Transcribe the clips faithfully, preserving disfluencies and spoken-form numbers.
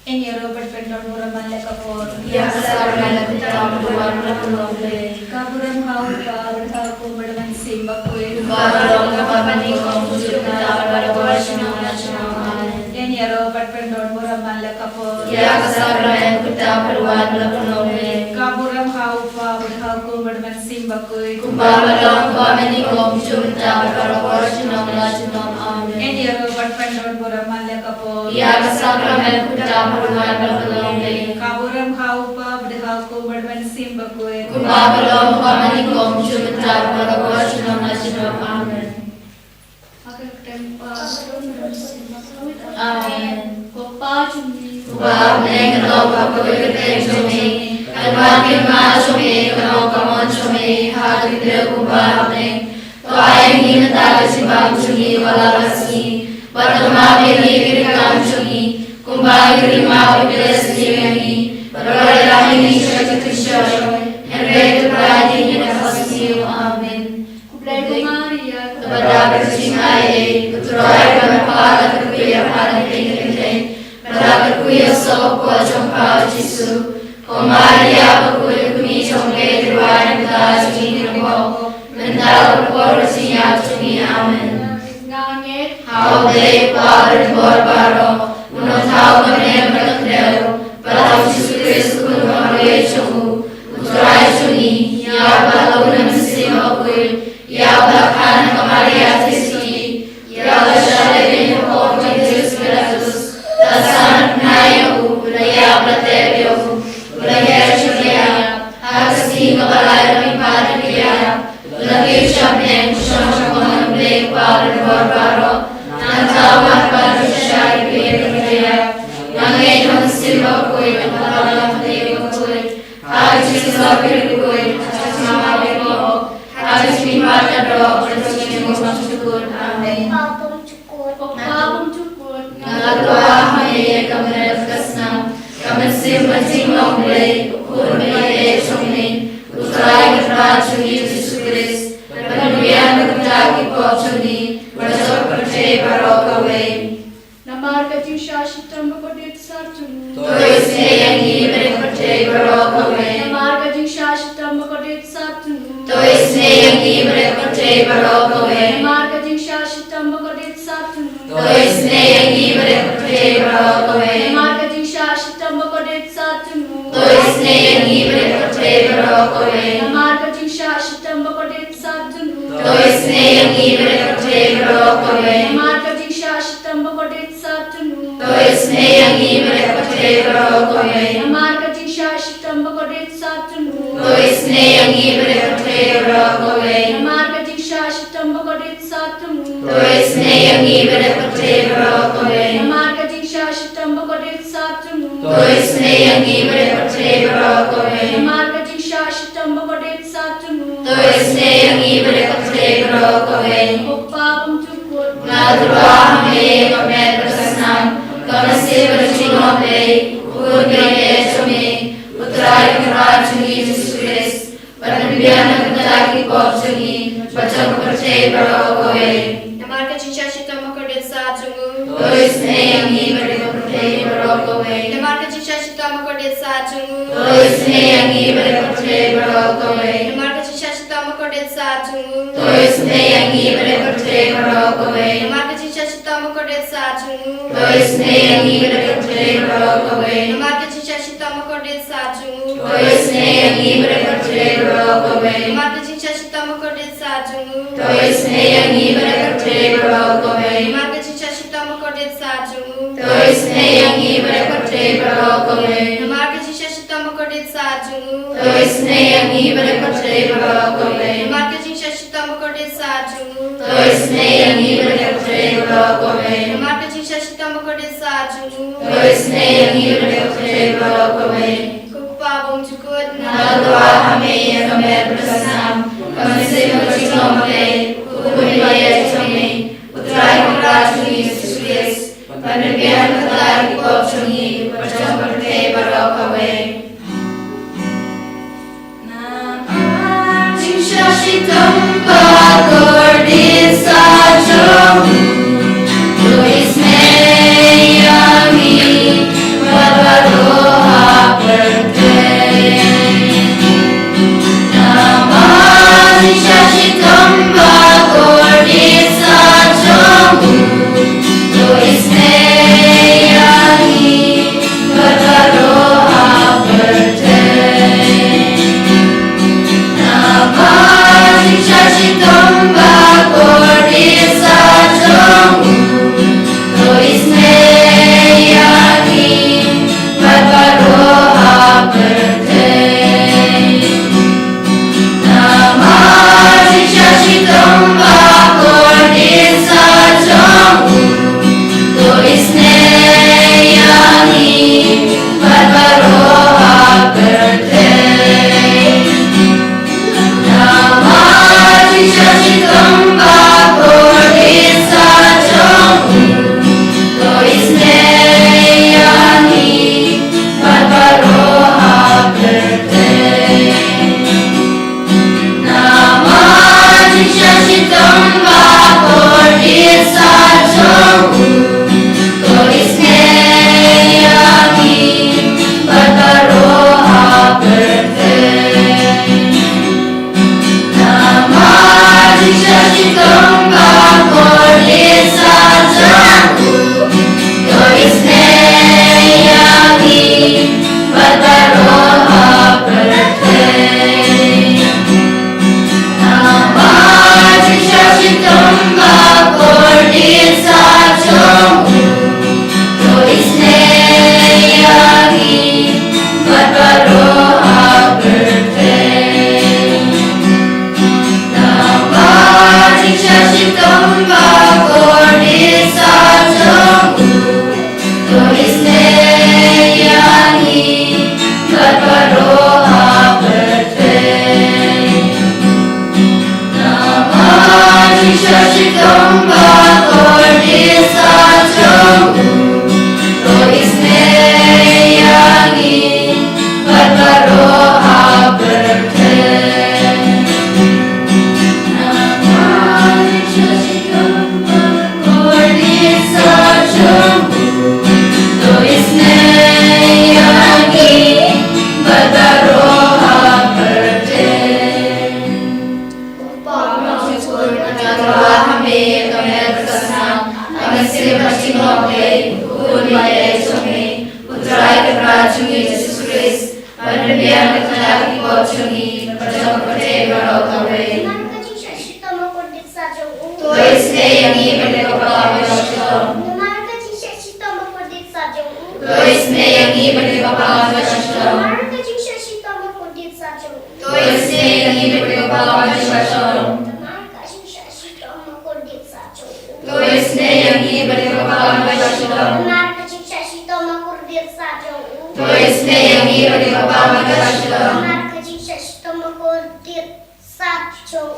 Ïa ngi ruh ban pyndonburom man la ka por. Ïa ka sakramen kata ba pynwan na pynlong Blei. Ka burom ha u Kpa bad ha u Khun bad ha u Mynsiem Bakhuid. Kumba ka long ha kaba nyngkong, kumjuh mynta bad barabor, junom la junom. Amen. Ïa ngi ruh ban pyndonburom man la ka por. Ïa ka sakramen kata ba pynwan na pynlong Blei. Ka burom ha u Kpa bad ha u Khun bad ha u Mynsiem Bakhuid. Kumba ka long ha kaba nyngkong, kumjuh mynta bad barabor, junom la junom. Amen. Ïa ngi ruh ban pyndonburom man la ka por. Ïa ka sakramen kata ba pynwan na pynlong Blei. Ka burom ha u Kpa bad ha u Khun bad ha u Mynsiem Bakhuid. Kumba ka long ha kaba nyngkong, kumjuh mynta bad barabor, junom la junom. Amen. Ha ka kyrteng u Kpa, u Khun bad ha u Mynsiem Bakhuid. Amen. Ko Kpa jong ngi uba ha bneng, ka long ha ka kyrteng jong me. Kan wan ka hima jong me, kan long ka mon jong me ha ka khyndew kumba ha bneng. To ai ïa ngi mynta ka jingbam jong ngi kaba la ka sngi. Bad to map ïa ngi ki kam jong ngi kumba ngi map ïa ki ba la sniew ïa ngi. Bad to ïalam ïa ngi sha ka jingpynshoi, hynrei to pynlait ïa ngi na ka basniew. Amen. Khublei ko Maria, kaba dap ka jingaiei, U Trai u don bad pha, la kyrkhu ïa pha na ki kynthei, bad la kyrkhu ïa u soh jong pha u Jisu. Ko Maria bakhuid, kmie jong U Blei, to duwai ïa ngi mynta ha ka jingïasyllok, mynta bad ha ka por ka jingïap jong ngi. Amen. Nga ngeit ha U Blei U Kpa Abymjukut baroh, U Nongthaw, U Kynrad bad U Kynthei, bad ha U Jisu Khrist U Khun ba marwei jong U, U Trai jong ngi. Ïa U Blei U Mynsiem Bakhuid, ïa U Blei U Kha na ka Maria Theisotti, ïa U Blei U Shah leh beiñ ha ka hok jong U Pontius Pilatus, la sah na bnai ïa U, la ïap la tep ïa U, U la hiar sha ka ïing, ha ka sngi kaba lai ba pynpaw ïa ka ïing, la kiew sha bneng, shong sha ka mon U Blei U Kpa Abymjukut baroh. Nangta un wan ban pynshai ïa ki briew kiba ïap. Nga ngeit ha U Mynsiem Bakhuid, ha ka Trinity bakhuid, ha ka jingïasyllok bakhuid, ha ka jingmap baroh, ha ka jingmihpat ka doh, ha ka jingim bakhraw. Amen. Ko Kpa bymjukut, nga duwai ha me ïa ka met bad ka snam, ka mynsiem bad jinglong Blei, U Khun bad U Blei jong me, U Trai U Kynrad jong ngi U Jisu Khrist, ban pynbiang na ka bynta ki pop jong ngi bad jong ka pyrthei baroh kawei. Namar ka jingshah shitom bakordit sat jong U, to isynei ïa ngi bad ïa ka pyrthei baroh kawei. Namar ka jingshah shitom bakordit sat jong U, to isynei ïa ngi bad ïa ka pyrthei baroh kawei. Namar ka jingshah shitom bakordit sat jong U, to isynei ïa ngi bad ïa ka pyrthei baroh kawei. Namar ka jingshah shitom bakordit sat jong U, to isynei ïa ngi bad ïa ka pyrthei baroh kawei. Namar ka jingshah shitom bakordit sat jong U, to isynei ïa ngi bad ïa ka pyrthei baroh kawei. Namar ka jingshah shitom bakordit sat jong U, to isynei ïa ngi bad ïa ka pyrthei baroh kawei. Namar ka jingshah shitom bakordit sat jong U, to isynei ïa ngi bad ïa ka pyrthei baroh kawei. Namar ka jingshah shitom bakordit sat jong U, to isynei ïa ngi bad ïa ka pyrthei baroh kawei. Namar ka jingshah shitom bakordit sat jong U, to isynei ïa ngi bad ïa ka pyrthei baroh kawei. Namar ka jingshah shitom bakordit sat jong U, to isynei ïa ngi bad ïa ka pyrthei baroh kawei. Ko Kpa bymjukut, nga duwai ha me ïa ka met bad ka snam, ka mynsiem bad ka jinglong Blei, U Khun bad U Blei jong me, U Trai U Kynrad jong ngi U Jisu Khrist, ban pynbiang na ka bynta ki pop jong ngi bad jong ka pyrthei baroh kawei. Namar ka jingshah shitom bakordit sat jong U, to isynei ïa ngi bad ïa ka pyrthei baroh kawei. Namar ka jingshah shitom bakordit sat jong U, to isynei ïa ngi bad ïa ka pyrthei baroh kawei. Namar ka jingshah shitom bakordit sat jong U, to isynei ïa ngi bad ïa ka pyrthei baroh kawei. Namar ka jingshah shitom bakordit sat jong U, to isynei ïa ngi bad ïa ka pyrthei baroh kawei. Namar ka jingshah shitom bakordit sat jong U, to isynei ïa ngi bad ïa ka pyrthei baroh kawei. Namar ka jingshah shitom bakordit sat jong U, to isynei ïa ngi bad ïa ka pyrthei baroh kawei. Namar ka jingshah shitom bakordit sat jong U, to isynei ïa ngi bad ïa ka pyrthei baroh kawei. Namar ka jingshah shitom bakordit sat jong U, to isynei ïa ngi bad ïa ka pyrthei baroh kawei. Namar ka jingshah shitom bakordit sat jong U, to isynei ïa ngi bad ïa ka pyrthei baroh kawei. Namar ka jingshah shitom bakordit sat jong U, to isynei ïa ngi bad ïa ka pyrthei baroh kawei. Ko Kpa bymjukut, nga duwai ha me ïa ka met bad ka snam, ka mynsiem bad ka jinglong Blei, U Khun bad U Blei jong me, U Trai U Kynrad jong ngi U Jisu Khrist, ban pynbiang na ka bynta ki pop jong ngi bad jong ka pyrthei baroh kawei. Namar ka jingshah shitom bakordit sat jong U, to isynei ïa ngi bad Ïa ka mer ka snam, ka mynsiem ka jinglong Blei, u Khun ba ïeit jong ngi, U Trai Kynrad jong ngi Jisu Khrist, ban pynbiang na ka bynta ki pop jong ngi bad jong ka pyrthei baroh kawei. Namar ka jingshah shitom bakordit sa jong u. To isynei ïa ngi bad ïa ka bynta ka shalom. Namar ka jingshah shitom bakordit sa jong u. To isynei ïa ngi bad ïa ka bynta ka shalom. Namar ka jingshah shitom bakordit sa jong u. To isynei ïa ngi bad ïa ka bynta ka shalom. Namar ka jingshah shitom bakordit sa jong u. To isynei ïa ngi bad ïa ka bynta ka shalom. Namar ka jingshah shitom bakordit sa jong u. To isynei ïa ngi bad ïa ka bynta ka shalom. Namar ka jingshah shitom bakordit sa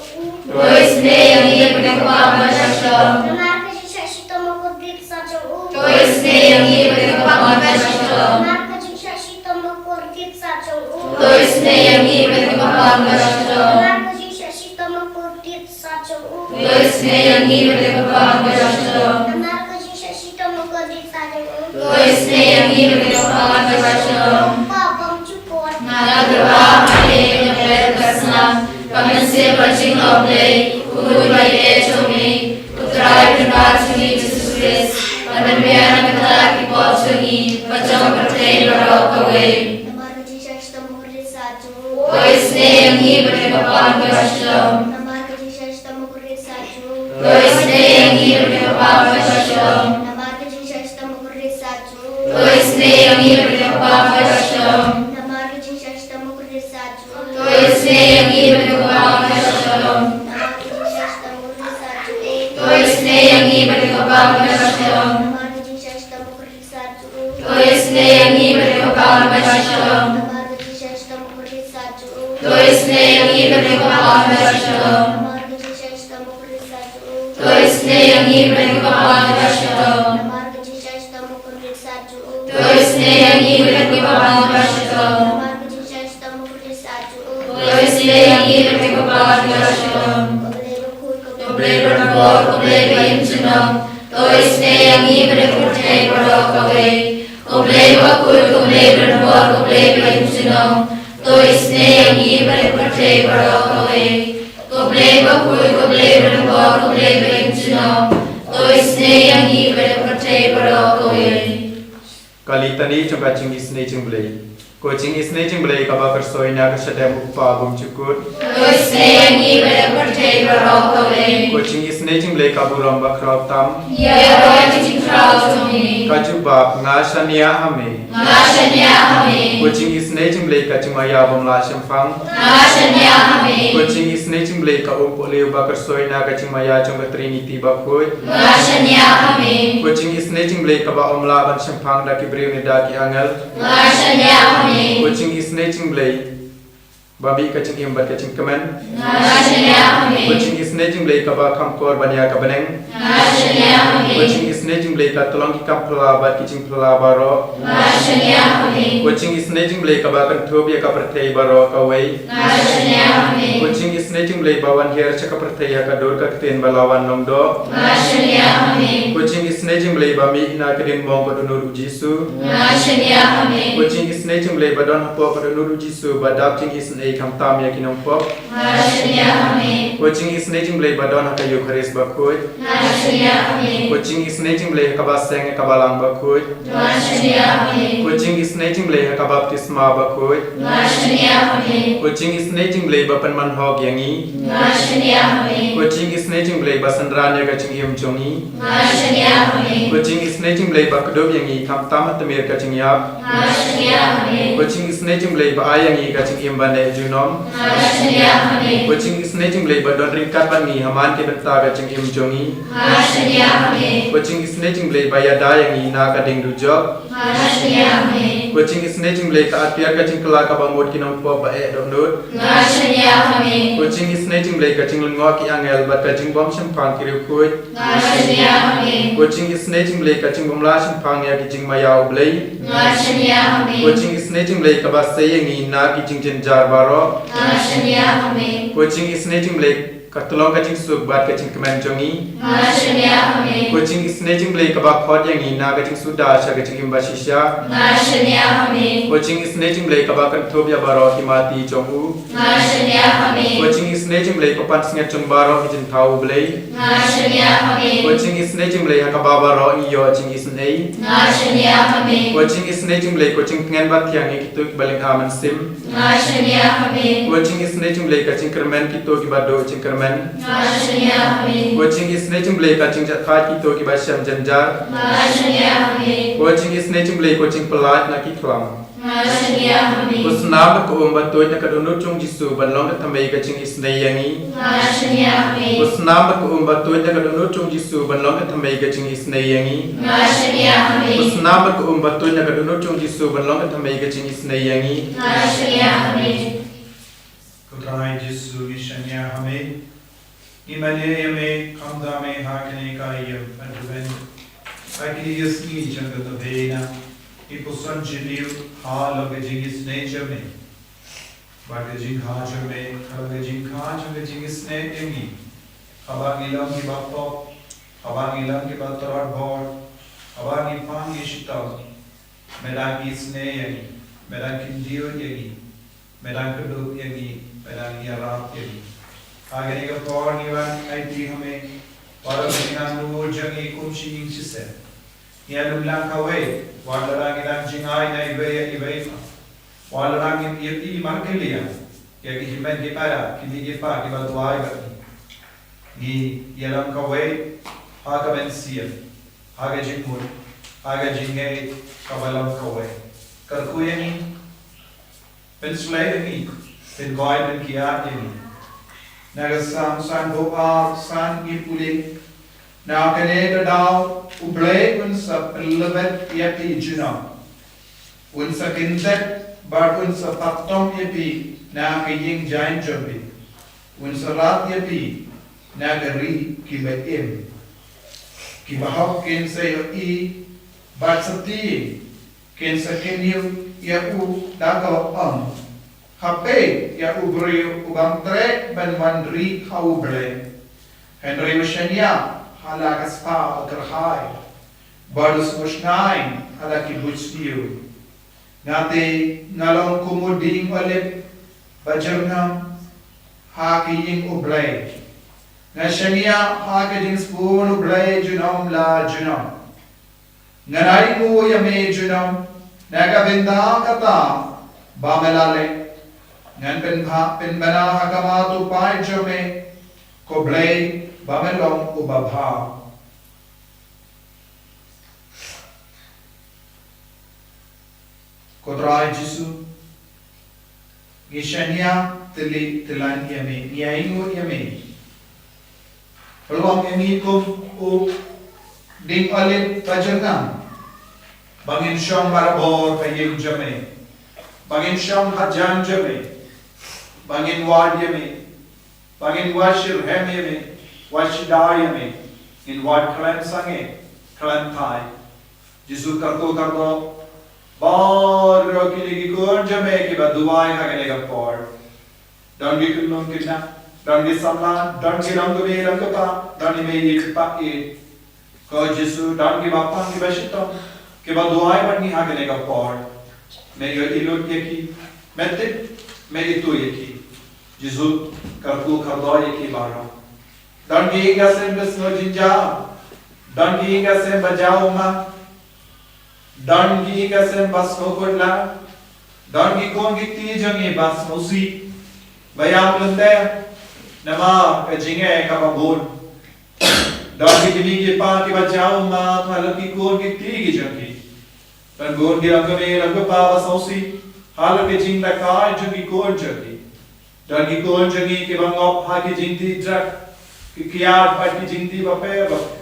jong u. To isynei ïa ngi bad ïa ka bynta ka shalom. Namar ka jingshah shitom bakordit sa jong u. To isynei ïa ngi bad ïa ka bynta ka shalom. Namar ka jingshah shitom bakordit sa jong u. To isynei ïa ngi bad ïa ka bynta ka shalom. Namar ka jingshah shitom bakordit sa jong u. To isynei ïa ngi bad ïa ka bynta ka shalom. Namar ka jingshah shitom bakordit sa jong u. To isynei ïa ngi bad ïa ka bynta ka shalom. Pa bymjukut. Nga kyrpad ïa ka mer ka snam, ka mynsiem ka jinglong Blei, U Khun ba ïeit jong ngi, U Trai Kynrad jong ngi Jisu Khrist, ban pynbiang na ka bynta ki pop jong ngi bad jong ka pyrthei baroh kawei. Namar ka jingshah shitom bakordit sa jong u. To isynei ïa ngi bad ïa ka bynta ka shalom. Namar ka jingshah shitom bakordit sa jong u. To isynei ïa ngi bad ïa ka bynta ka shalom. Namar ka jingshah shitom bakordit sa jong u. To isynei ïa ngi bad ïa ka bynta ka shalom. Namar ka jingshah shitom bakordit sa jong u. To isynei ïa ngi bad ïa ka bynta ka shalom. Namar ka jingshah shitom bakordit sa jong u. To isynei ïa ngi bad ïa ka bynta ka shalom. Namar ka jingshah shitom bakordit sa jong u. To isynei ïa ngi bad ïa ka bynta ka shalom. Namar ka jingshah shitom bakordit sa jong u. To isynei ïa ngi bad ïa ka bynta ka shalom. Namar ka jingshah shitom bakordit sa jong u. To isynei ïa ngi bad ïa ka bynta ka shalom. Namar ka jingshah shitom bakordit sa jong u. To isynei ïa ngi bad ïa ka bynta ka shalom. Namar ka jingshah shitom bakordit sa jong u. To isynei ïa ngi bad ïa ka bynta ka shalom. Ko Blei bakhuid, ko Blei badonbor, ko Blei ba im junom. To isynei ïa ngi bad ïa ka pyrthei baroh kawei. Ko Blei bakhuid, ko Blei badonbor, ko Blei ba im junom. To isynei ïa ngi bad ïa ka pyrthei baroh kawei. Ko Blei bakhuid, ko Blei badonbor, ko Blei ba im junom. To isynei ïa ngi bad ïa ka pyrthei baroh kawei. Ka Litani jong ka jingisynei jong Blei. Ko jingisynei jong Blei kaba kyrsoi na ka shadem U Kpa bymjukut. To isynei ïa ngi bad ïa ka pyrthei baroh kawei. Ko jingisynei jong Blei ka burom bakhraw tam. Ïaroh ïa ka jingkhraw jong me. Ka jubab: Nga shaniah ha me. Nga shaniah ha me. Ko jingisynei jong Blei ka jingmaïa bym lah shemphang. Nga shaniah ha me. Ko jingisynei jong Blei ka umpohliew ba kyrsoi na ka jingmaïa jong ka Trinity bakhuid. Nga shaniah ha me. Ko jingisynei jong Blei kaba ym lah ban shemphang da ki briew ne da ki angel. Nga shaniah ha me. Ko jingisynei jong Blei ba mih ka jingim bad ka jingkmen. Nga shaniah ha me. Ko jingisynei jong Blei kaba kham kor ban ïa ka bneng. Nga shaniah ha me. Ko jingisynei jong Blei ka tyllong ki kam phylla bad ki jingphylla baroh. Nga shaniah ha me. Ko jingisynei jong Blei kaba kynthup ïa ka pyrthei baroh kawei. Nga shaniah ha me. Ko jingisynei jong Blei ba wan hiar sha ka pyrthei ha ka dur ka ktien ba la wan long doh. Nga shaniah ha me. Ko jingisynei jong Blei ba mih na ka diengphna ka dohnud U Jisu. Nga shaniah ha me. Ko jingisynei jong Blei ba don hapoh ka dohnud U Jisu ba dap jingisynei khamtam ïa ki nongpop. Nga shaniah ha me. Ko jingisynei jong Blei ba don ha ka Eukharist bakhuid. Nga shaniah ha me. Ko jingisynei jong Blei ha kaba seng ïa ka Balang bakhuid. Nga shaniah ha me. Ko jingisynei jong Blei ha ka baptisma bakhuid. Nga shaniah ha me. Ko jingisynei jong Blei ba pynman hok ïa ngi. Nga shaniah ha me. Ko jingisynei jong Blei ba synran ïa ka jingim jong ngi. Nga shaniah ha me. Ko jingisynei jong Blei ba kdup ïa ngi khamtam ha tmier ka jingïap. Nga shaniah ha me. Ko jingisynei jong Blei ba ai ïa ngi ka jingim ba neh junom. Nga shaniah ha me. Ko jingisynei jong Blei ba don ryngkat bad ngi ha man ki bynta ka jingim jong ngi. Nga shaniah ha me. Ko jingisynei jong Blei ba ïada ïa ngi na ka diengdujok. Nga shaniah ha me. Ko jingisynei jong Blei ka atpiar ka jingkylla kaba mut ki nongpop ba eh dohnud. Nga shaniah ha me. Ko jingisynei jong Blei ka jinglyngngoh ki angel bad ka jingbymshemphang ki riewkhuid. Nga shaniah ha me. Ko jingisynei jong Blei ka jingbymlah shemphang ïa ki jingmaïa U Blei. Nga shaniah ha me. Ko jingisynei jong Blei kaba sei ïa ngi na ki jingjynjar baroh. Nga shaniah ha me. Ko jingisynei jong Blei ka tyllong ka jingsuk bad ka jingkmen jong ngi. Nga shaniah ha me. Ko jingisynei jong Blei kaba khot ïa ngi na ka jingsuda sha ka jingim bashisha. Nga shaniah ha me. Ko jingisynei jong Blei kaba kynthup ïa baroh ki mati jong u. Nga shaniah ha me. Ko jingis- Isynei jong Blei, ko pansngiat jong baroh ki jingthaw U Blei. Nga shaniah ha me. Ko jingisynei jong Blei, ha kaba baroh ngi ïoh jingisynei. Nga shaniah ha me. Ko jingisynei jong Blei, ko jingtngen bathiang ïa kito kiba lyngkha mynsiem. Nga shaniah ha me. Ko jingisynei jong Blei, ka jingkyrmen kito kiba duh jingkyrmen. Nga shaniah ha me. Ko jingisynei jong Blei, ka jingjahthait kito kiba shem jynjar. Nga shaniah ha me. Ko jingisynei jong Blei, ko jingpyllait na ki khlam. Nga shaniah ha me. Ko snam bad ko um ba tuid na ka dohnud jong U Jisu ban long ka thymmei ka jingisynei ïa ngi. Nga shaniah ha me. Ko snam bad ko um ba tuid na ka dohnud jong U Jisu ban long ka thymmei ka jingisynei ïa ngi. Nga shaniah ha me. Ko snam bad ko um ba tuid na ka dohnud jong U Jisu ban long ka thymmei ka jingisynei ïa ngi. Nga shaniah ha me. Ko Trai Jisu, ngi shaniah ha me. Ngi mane ïa me, khamtam me ha kane ka ïing Advent. Ha kine ki sngi jong ka novena, ngi puson jingïaroh halor ka jingisynei jong me. Bad ka jingkha jong me ka long ka jingkha jong ka jingisynei ïa ngi. Haba ngi long kiba pop, haba ngi long kiba tyrot bor, haba ngi pang ngi shitom, me dang isynei ïa ngi, me dang kyntiew ïa ngi, me dang kdup ïa ngi, me dang ïarap ïa ngi. Ha kane ka por ngi wan aiti ha me, wat la ka jingangnud jong ngi kum shi ïing shi sem. Ngi ïalum lang kawei, wat la ngi dang jingai na iwei ïa iwei pat. Wat la ngin ïohi markylliang ïa ki hynmen ki para, ki kmie ki kpa kiba duwai bad ngi. Ngi ïalam kawei ha ka mynsiem, ha ka jingmut, ha ka jingngeit kaba long kawei. Kyrkhu ïa ngi, pynshlei ïa ngi, pynkoit pynkiad ïa ngi. Na ka Salm sanphew ar, san ngi pule: Na kane ka daw U Blei un sa pynlebet ïa phi junom. Un sa kyntait bad un sa pattom ïa phi na ka ïing jaiñ jong phi. Un sa rat ïa phi na ka ri kiba im. Kiba hok kin sa ïohi bad sa tieng, kin sa kynñiew ïa u da kaba ong: Ha peit, ïa u briew u bym treh ban wan rieh ha U Blei. Hynrei u shaniah ha la ka spah bakyrhai, bad u sngewshngaiñ ha la ki buit sniew. Nga te, nga long kum u dieng olib ba jyrngam ha ka ïing U Blei. Nga shaniah ha ka jingsbun U Blei junom la junom. Ngan ainguh ïa me junom na ka bynta kata ba me la leh. Ngan pynbha, pynbna ha khmat u paid jong me, ko Blei, ba me long u babha. Ko Trai Jisu, ngi shaniah tylli tyllan ïa me, ngi ainguh ïa me. Pynlong ïa ngi kum u dieng olib ba jyrngam, ba ngin shong barabor ha ïing jong me, ba ngin shong hajan jong me, ba ngin wad ïa me, ba ngin wad shitrhem ïa me, wad shida ïa me, ngin wad khlem sangeh, khlem thait. Jisu, kyrkhu kyrdoh baroh kine ki khun jong me kiba duwai ha kane ka por. Don ki khynnah khynnah, don ki samla, don ki long kmie long kpa, don ki mei ki kpa ki. Ko Jisu, don kiba pang kiba shitom, kiba duwai bad ngi ha kane ka por. Me ïohi lut ïa ki, me tip, me ithuh ïa ki. Jisu, kyrkhu kyrdoh ïa ki baroh. Don ki ïing ki sem ba sngew jynjar, don ki ïing ki sem ba jaw ummat, don ki ïing ki sem ba sngew kut lang, don ki khun ki kti jong ngi ba sngewsih, ba ïam lynter namar ka jingeh kaba bun. Don ki kmie ki kpa kiba jaw ummat halor ki khun ki kti ki jong ki. Don bun ki long kmie long kpa ba sngewsih halor ki jingdakai jong ki khun jong ki. Don ki khun jong ngi kiba ngop ha ki jingdih drug, ki kiad bad ki jingdih bapher bapher.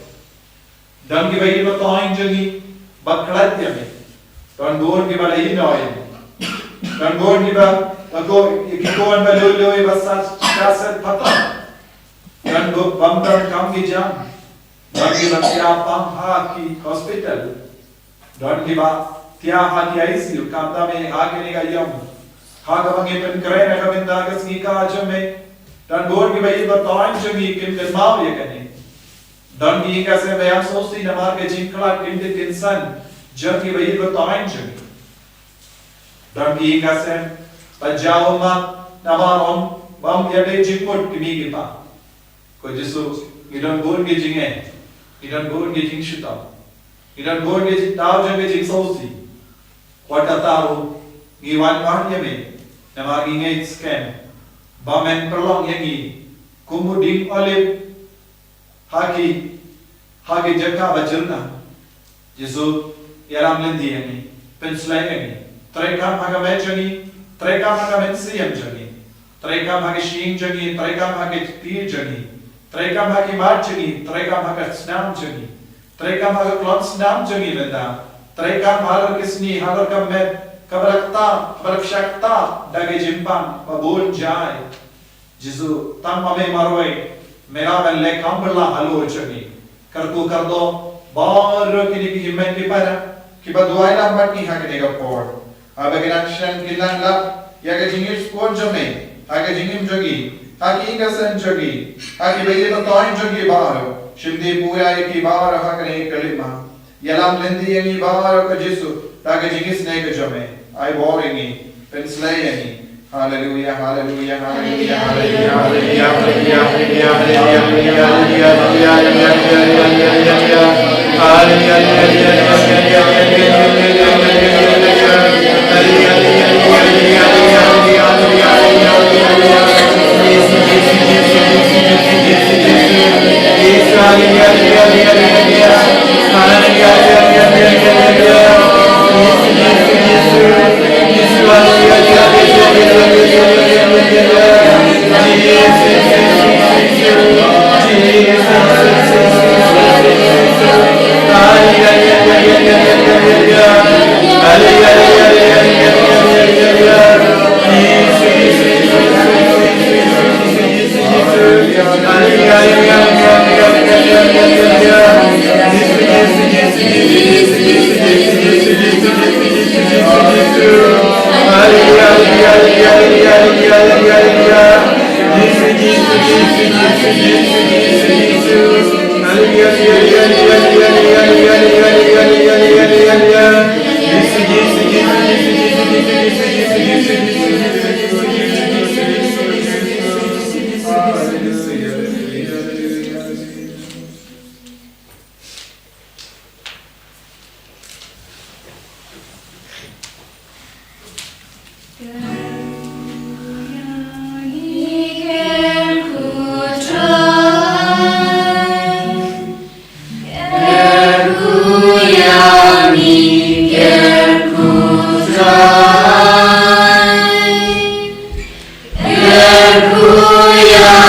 Don kiba ïeit ba toiñ jong ngi ba khlad ïa me. Don bun kiba la ïehnoh ïa me. Don bun kiba, ba ko, ki khun ba lui lui ba sat ka set pathar. Don bun bym don kam ki jam. Don kiba thiah pang ha ki hospital. Don kiba thiah ha ki I C U, khamtam me ha kane ka ïing. Ha kaba ngi pynkhreh na ka bynta ka sngi ka jong me. Don bun kiba ïeit ba toiñ jong ngi kim kynmaw ïa kane. Don ki ïing ki sem ba ïam sngewsih namar ka jingkhlad, kyntait kynsan jong kiba ïeit ba toiñ jong ngi. Don ki ïing ki sem ba jaw ummat namar ym Bam ïa dei jingmut ki mei ki pa. Ko Jisu, ngi don bun ki jingeh, ngi don bun ki jingshitom, ngi don bun ki jingdaw jong ki jingsngewsih. Wat kata ruh ngi wan wan ïa me, namar ngi ngeit skhem ba men pynlong ïa ngi kum u dieng olib ha ki, ha ki jaka ba jyrngam. Jisu, ïalam lynti ïa ngi, pynslei ïa ngi. Treikam ha ka met jong ngi, treikam ha ka mynsiem jong ngi, treikam ha ka shyieng jong ngi, treikam ha ka kti jong ngi, treikam ha ki mat jong ngi, treikam ha ka snam jong ngi, treikam ha ka klon snam jong ngi mynta, treikam halor ki sngi, halor ka met kaba la ktah, kaba la kyrshan ktah da ki jingpang ba bun jai. Jisu, tang ma me marwei me lah ban leh kam bylla halor jong ngi. Kyrkhu kyrdoh baroh kine ki hynmen ki para kiba duwai lang bad ngi ha kane ka por. Haba ki nang shem kin nang lap ïa ka jingïeit sport jong me ha ka jingim jong ngi, ha ki ïing ka sem jong ngi, ha kiba ïeit ba toiñ jong ngi baroh. Shim dei pura ïa ki baroh ha kane ka lipmat. Ïalam lynti ïa ngi baroh ko Jisu da ka jingisynei ka jong me. Ai bor ïa ngi, pynslei ïa ngi. Haleluya, haleluya, haleluya, haleluya, haleluya, haleluya, haleluya, haleluya, haleluya, haleluya. Ka burom u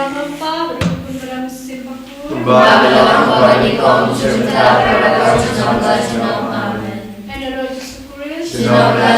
Kpa bad u Khun bad u Mynsiem Bakhuid. Kumba ka long ha kaba nyngkong, mynta bad ha ka junom ka junom. Amen. Amen. Ïa U Trai Jisu Khrist. Junom la